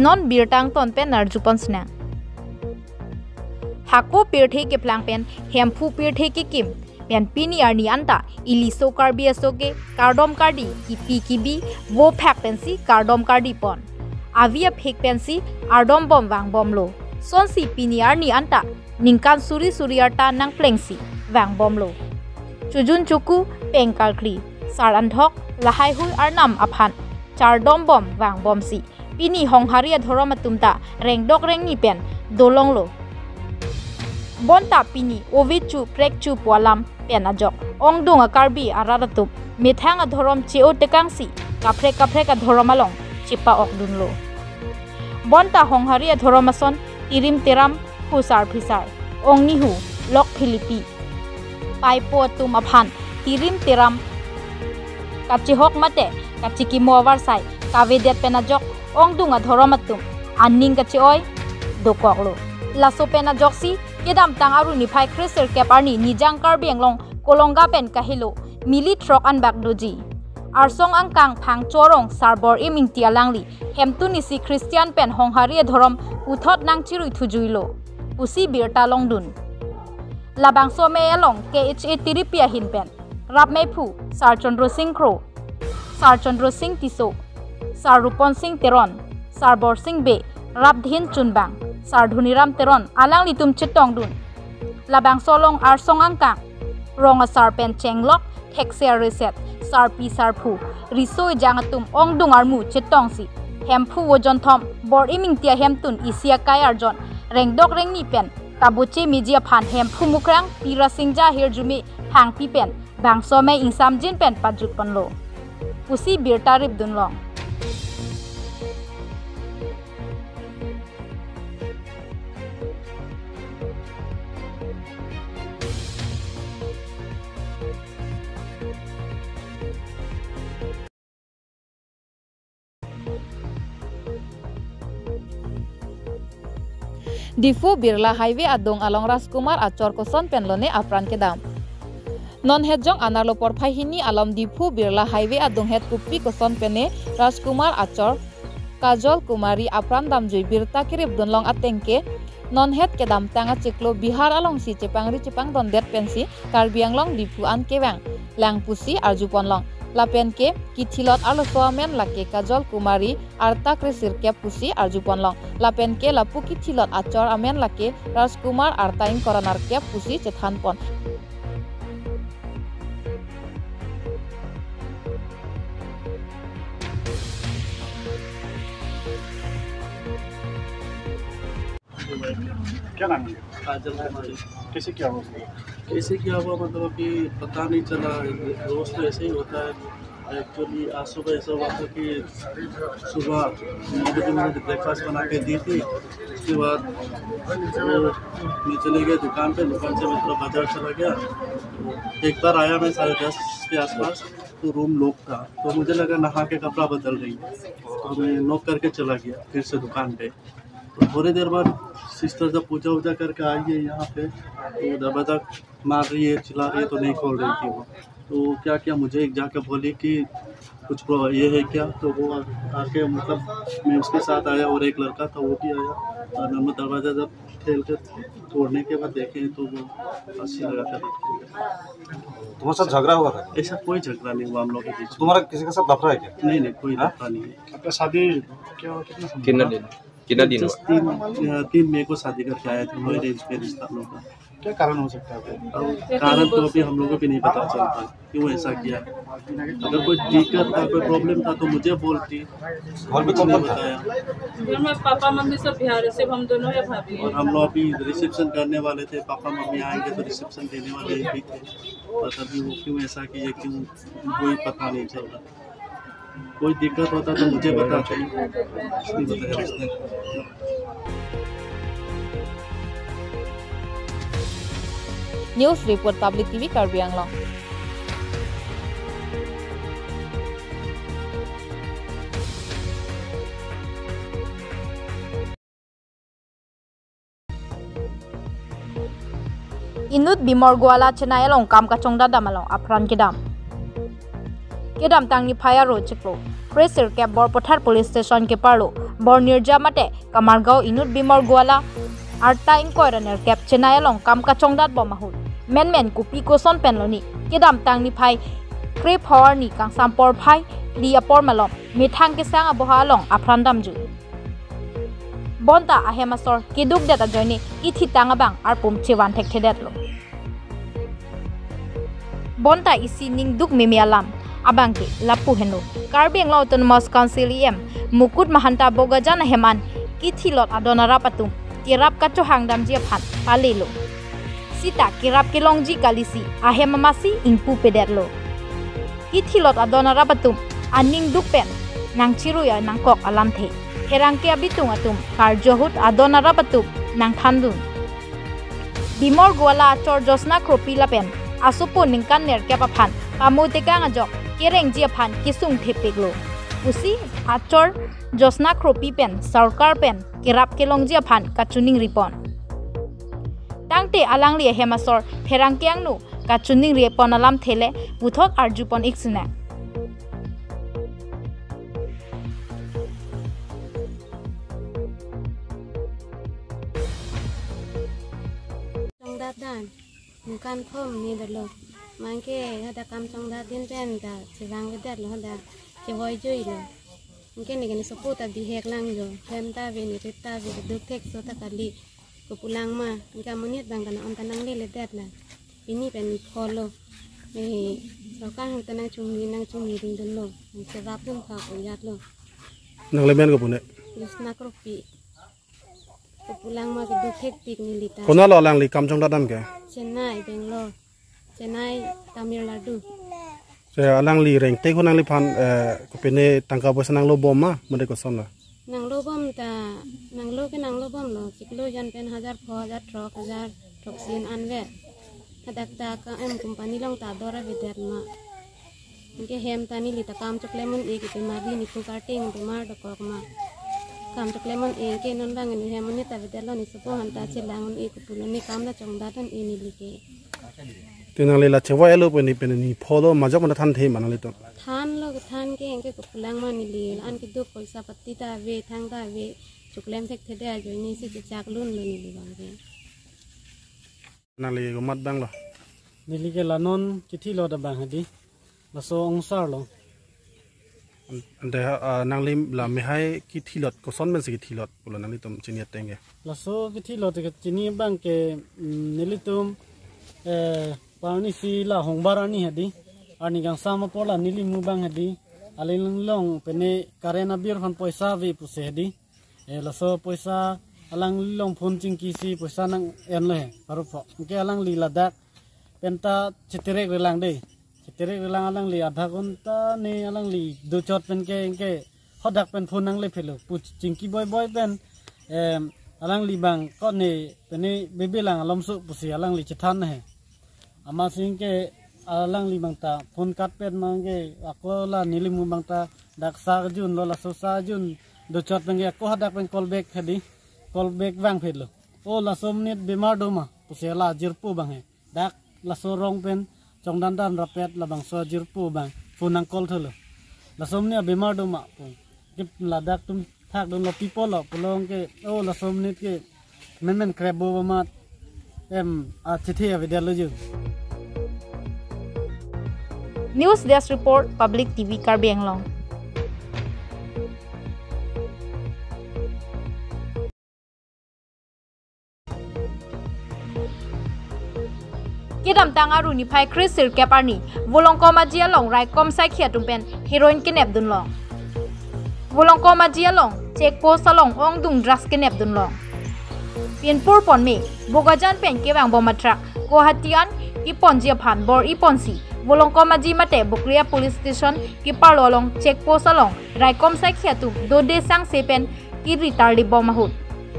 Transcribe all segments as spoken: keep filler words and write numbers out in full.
Non birta angton pen arjupon sinang. Hako pirthe keplang pen Hemphu pirthe kekim pen pini arni anta iliso Karbi aso ke kardom kardi, kipi kibi vo phak pensi kardom kardi pon. Avi aphik pensi ardom bom vang bomlo. Sonsi pini arni anta ningkan suri suri arta nangplengsi vang bomlo. Chojun choku peng karkli, sar anthok lahai hui arnam aphan chardom bom vang bomsi pini Honghari adhorom atum ta rengdok rengni pen dolonglo. Bonta pini ove chu prek chu pu alam pen ajok ongdung a-Karbi arat atum methang adhorom che-o tekangsi kaprek kaprek adhorom along chepa-okdunlo. Bonta Honghari adhorom ason tirim teram, phusar phisar, ongnihu, lok philipi, paipo atum aphan tirim teram kachehok mate kachikimo avarsai kavedet pen ajok ongdung adhorom atum aning kache-oi dokoklo. Laso pen ajoksi kedamtang aru niphai kresirkep arni Nijang Karbi Anglong Kolonga pen kahelo mili throk anbak doji. Arsong angkang Phangcho arong sarbor Imingti alangli hemtun isi Christian pen Honghari adhorom puthot nangchirui thujuilo pusi birta longdun. Labangso amei along K H A tiripi ahin pen rap meiphu Sar Chandra Sing Kro, Sar Chandra Sing Tisso, Sar Rupon Sing Teron, Sar Borsing Bey, rap dhin chunbang Sar Dhoniram Teron alanglitum chetongdun. Labangso along arsong angkang rong asar pen chenglok thekser reset sarpi sarphu riso ejang atum ongdung armu chetongsi Hemphu Vojonthom bor Imingti ahemtun isi akai arjon rengdok rengni pen kaboche meji aphan Hemphu Mukrang Pi Rasingja ahirjume hangpi pen bangso amei ingsamjin pen pajutponlo pusi birta ripdunlong. Diphu Birla Highway adung along Rajkumar Achor koson pen lone apran kedam. Non hetjong anerlo porphai hini alom Diphu Birla Highway adung het kopi koson pen ne Rajkumar Achor, Kajol Kumari apran damjui birta keripdunlong ateng ke non het kedamtang achiklo Bihar alongsi chepangri chepangdondet pensi Karbi Anglong Diphu an kevang lang pusi arjuponlong. Lapen ke kithilot arloso amen lake Kajol Kumari arta kresirkep pusi arjuponlong. Lapen ke lapu kithilot achor amen lake Rajkumar arta ingkoi ra nerkep pusi chethanpon. क्या नाम है? काजल कुमारी। कैसे क्या हुआ? कैसे क्या हुआ, मतलब, अभी पता नहीं चला। रोज तो ऐसे ही होता है। एक्चुअली आज सुबह ऐसा हुआ था कि सुबह नौ बजे मैंने ब्रेकफास्ट बना के दी थी। उसके बाद वो मैं चले गया दुकान पे, दुकान से मैं थोड़ा बाजार चला गया। एक बार आया मैं साढ़े दस के आसपास, तो रूम लॉक था, तो मुझे लगा नहा के कपड़ा बदल रही है, तो मैं नॉक करके चला गया फिर से दुकान पे। तो थोड़ी देर बाद सिस्टर जब पूजा वूजा करके आई है यहाँ पे, तो दरवाज़ा मार रही है, चिल्ला रही है, तो नहीं खोल रही थी वो। तो क्या किया, मुझे एक जाके बोली कि कुछ प्रॉ-, ये है क्या, तो वो आ-, आके, मतलब, मैं उसके साथ आया और एक लड़का था, वो भी आया। और हम दरवाज़ा जब ठेल के तोड़ने के बाद देखे तो वो फांसी लगा कर रखी है। तुम्हारे साथ झगड़ा हुआ था? ऐसा कोई झगड़ा नहीं हुआ हम लोग के बीच में। तुम्हारा किसी के साथ लफड़ा है क्या? नहीं, नहीं, कोई हाँ? लफड़ा नहीं है। आपका शादी क्या हुआ, कितना समय कितना हुआ? दिन? कितना दिन जस्ट हुआ? तीन, अ, तीन मई को शादी करके आए थे, हम लोग अरेंज मैरिज था हम लोग का। क्या कारण हो सकता है? अब कारण तो अभी हम लोगों को भी नहीं पता चल पाया, क्यों ऐसा किया। अगर कोई दिक्कत था, कोई प्रॉब्लम था तो मुझे बोलती, घर में कौन कौन था? बताया। घर में पापा मम्मी सब बिहारी से, हम दोनों है भाभी। और हम लोग अभी रिसेप्शन करने वाले थे, पापा मम्मी आएंगे तो रिसेप्शन देने वाले भी थे, पर अभी वो क्यों ऐसा किए, क्यों, कोई पता नहीं चल रहा। कोई दिक्कत होता तो मुझे बताते। नहीं बताया उसने। News Report, Public T V Karbi Anglong. Inut Bimor Goala Chennai along kam kachongdam along apran kedam. Kedamtang niphai aro chiklo kre sirkep Borpathar Police Station keparlo Bornirja mate Kamargaon inut Bimor Goala arta ingkoi ra nerkep chenai along kam kachongdat bom ahut menmen kopi koson pen loni kedamtang niphai kre pho arni kangsam porphai phli apor malom methang kesang aboha along apran damjui. Bonta ahem asor keduk det ajoine kethitang abang arpum chevan thekthedetlo. Bonta isi ning duk meme alam abang ke lapu henlo. Karbi Anglong Autonomous Council E M Mukut Mahanta Bokajan ahem an kethilot adon arap atum kerap kachohang damji aphan palelo. Sita kerap kelongji kalisi ahem amasi ingpu pedetlo. Kethilot adon arap atum aning duk pen nangchirui nangkok alamthe. Pherangke abitung atum karjo ahut adon arap atum nangthandun. Bimor Goala achor Josna Kropi lapen asopo ningkan nerkep aphan pamu tekang ajok kerengji aphan kesung thepiklo pusi achor Josna Kropi pen sorkar pen kerap kelongji aphan kachiningri pon. Tangte alangli ahem asor pherangke angno kachiningri pon alamthe le puthot arju pon ik sinang. Chongdat dan, ningkan thom ni dolo. Mangke hadak kam chongdat din pen ta chevang vedet lo, hadak chevoi jui lo. Anke ne kene sopo ta bihek lang jo, hem ta ave, ne rit ta ave, duk thekso ta kali. Kopulang ma, anke amonit abang ta nang-on ta nangleledet la. Pini pen pholo. Eh, sorkar hang ta nangchingri, nangchingri ring dunlo. Anke rap dun pha ko yat lo. Nangli men kopi ne? Josna Kropi. Kopulang ma keduk thektik neli ta. Konat lo alangli kam chongdat dam ke? Chennai, Bangalore. Chennai, Tamil Nadu. Se alangli rengte ko nangliphan, eh, kopine tangka poisa nanglo bom ma, mate koson lo? Nanglo bom ta, nanglo ke nanglo bomlo, chiklo jan pen hajar pho, hajar throk, hajar throksi an ave. Hadak ta ka em company along ta dor avedet ma. Anke hem ta neli ta kam choklem un-e ke pemar di ni phu karting pemar dokok ma. Kam choklem un-e ke non abang ne hem un-e ta avedet lo, ne sopo han ta chelang un-e kopulo, ne kam ta chongdat un-e neli ke. Te nangli la chevoi alo pen ni pen ni pholo majok mana thanthe ma nanglitum? Thanlo, kethan ke anke kopulang ma neli, la-an keduk poisa pati ta ave, thang ta ave, choklem thekthedet ajoine si chechak lunlo neli abang ke. Nangli komat abang lo? Neli ke la non kethilot abang hadi. Laso ongsar lo. An-, ante, ah, nangli la mehai kethilot, koson pensi kethilot pulo nanglitum chini ateng ke? Laso kethilot ke chini abang ke, mm, nelitum, eh, parni si la hongbar arni hadi. Arni kangsam apor la nelimu abang hadi. Alanglong pene current abill aphan poisa ave pusi hadi. Eh, laso poisa alanglong phone chingki si poisa nang-enlo he, parup pho. Anke alangli ladak penta cheterek relang de. Cheterek relang alangli adha ghonta ne alangli dochot pen ke, anke hadak pen phone nangle phelo. Pu chingki boiboi pen, em, alangli abang ko ne pene bebe lang alomso pusi alangli chethan he. Amatsi anke alangli abang ta phone cut pen ma anke ako la nelimu abang ta dak sa kejun lo, laso sa kejun dochot pen ke ako hadak pen call back hadi, call back vang phelo. O laso amonit bemar do ma pusi la jirpo abang he. Dak laso rong pen chongdan dan rapet labangso ajirpo abang phone nang call thulo. Laso amonit bemar do ma pu. Ke ladak atum thak dunlo, pi apotlo pulo anke, o laso amonit ke menmen krep bo amat em achethe avedetlo jo. News Desk Report, Public T V Karbi Anglong. Kedamtang Aru niphai kre sirkep arni Volongkom Aji along raikom saikhi atum pen heroin kenep dunlong. Volongkom Aji along check post along ongdung drugs kenep dunlong. Pinpur ponme Bokajan pen kevang bom a-truck Guwahati an keponji aphan bor-i ponsi Volongkom Aji mate Bokolia Police Station keparlo along check post along raikom saikhi atum dode sangse pen kiri tarlip bom ahut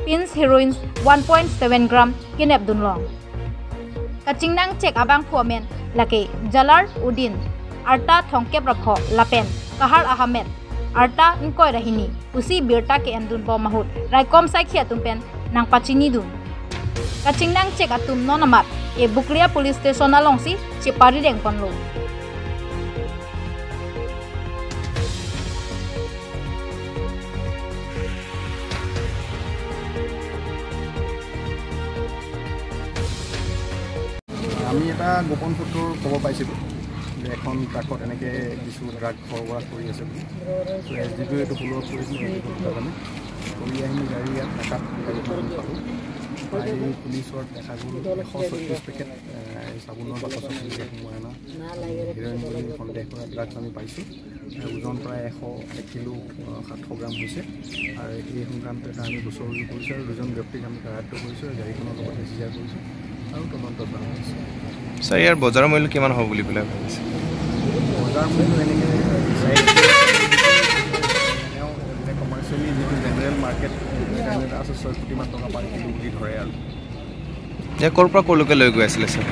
pins heroin one point seven gram kenep dunlong. Kachingnang check abangphu amen lake Jalar Udin, arta thomkep ra pho lapen Kahar Ahmed, arta ingkoi ra hini pusi birta ke-en dun bom ahut raikom saikhi atum pen nangpachini dun. Kachingnang check atum non amat ke Bokolia Police Station alongsi cheparideng ponlo. আমি এটা গোপন সূত্ৰৰ খবৰ পাইছিলোঁ যে এখন ট্ৰাকত এনেকৈ কিছু ড্ৰাগ সৰবৰাহ কৰি আছে বুলি। তো এছ ডি পিও এইটো ফ'ল' আপ কৰিছিলোঁ, এইটো কথা জানে। কৰি আহি আমি গাড়ী ইয়াত নাকাত গাড়ীখন আমি পালোঁ। পাই পুলিচৰ দেখা গ'ল এশ ছয়ত্ৰিছ পেকেট, এ, এই চাবোনৰ বাকচত এনেকৈ সোমোৱাই অনা হিৰইন বুলি সন্দেহ কৰা ড্ৰাগছ আমি পাইছোঁ। এ, ওজন প্ৰায় এশ এক কিলো, আ, সাতশ গ্ৰাম হৈছে। আৰু এই সংক্ৰান্তত এটা আমি গোচৰ ৰুজু কৰিছোঁ আৰু দুজন ব্যক্তিক আমি কাৰায়ত্ত কৰিছোঁ আৰু গাড়ীখনৰ লগতে চিজাৰ কৰিছোঁ আৰু তদন্ত চলাই আছে। ছাৰ, ইয়াৰ বজাৰ মূল্য কিমান হ'ব বুলি পেলাই ভাবিছে? বজাৰ মূল্য এনেকৈ বিচাৰি তেওঁ মানে কমাৰ্চিয়েলি যিটো জেনেৰেল মাৰ্কেট ৰেট আছে ছয় কোটিমান টকা পাৰ কিলো বুলি ধৰে আৰু। যে ক'ৰ পৰা ক'লৈকে লৈ গৈ আছিলে ছাৰ?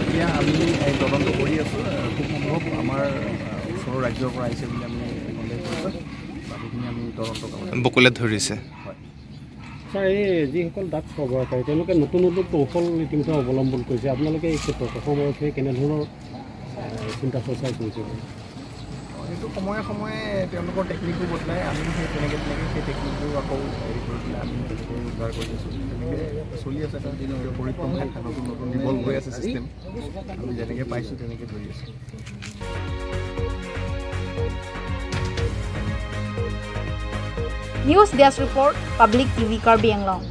এতিয়া আমি এই তদন্ত কৰি আছোঁ। খুব সম্ভৱ আমাৰ, আ, ওচৰৰ ৰাজ্যৰ পৰা আহিছে বুলি আমি সন্দেহ কৰিছোঁ। বাকীখিনি আমি তদন্ত কৰিম। বকুলে ধৰিছে। হয়। ছাৰ, এই যিসকল ড্ৰাগছ সৰবৰাহকাৰী, তেওঁলোকে নতুন নতুন কৌশল ইতিমধ্যে অৱলম্বন কৰিছে। আপোনালোকে এই ক্ষেত্ৰত অসম আৰক্ষীয়ে কেনেধৰণৰ, এ, চিন্তা চৰ্চা কৰিছে? এইটো সময়ে সময়ে তেওঁলোকৰ টেকনিকটো বদলাই, আমি সেই তেনেকৈ তেনেকৈ সেই টেকনিকটো আকৌ হেৰি কৰি পেলাই আমি তেনেকৈ উদ্ধাৰ কৰি আছোঁ। তেনেকৈ চলি আছে, এটা দিনৰ পৰিক্ৰমা, এটা নতুন নতুন ইভল্ভ হৈ আছে ছিষ্টেম। আমি যেনেকৈ পাইছোঁ তেনেকৈ ধৰি আছোঁ। News Desk Report, Public T V Karbi Anglong.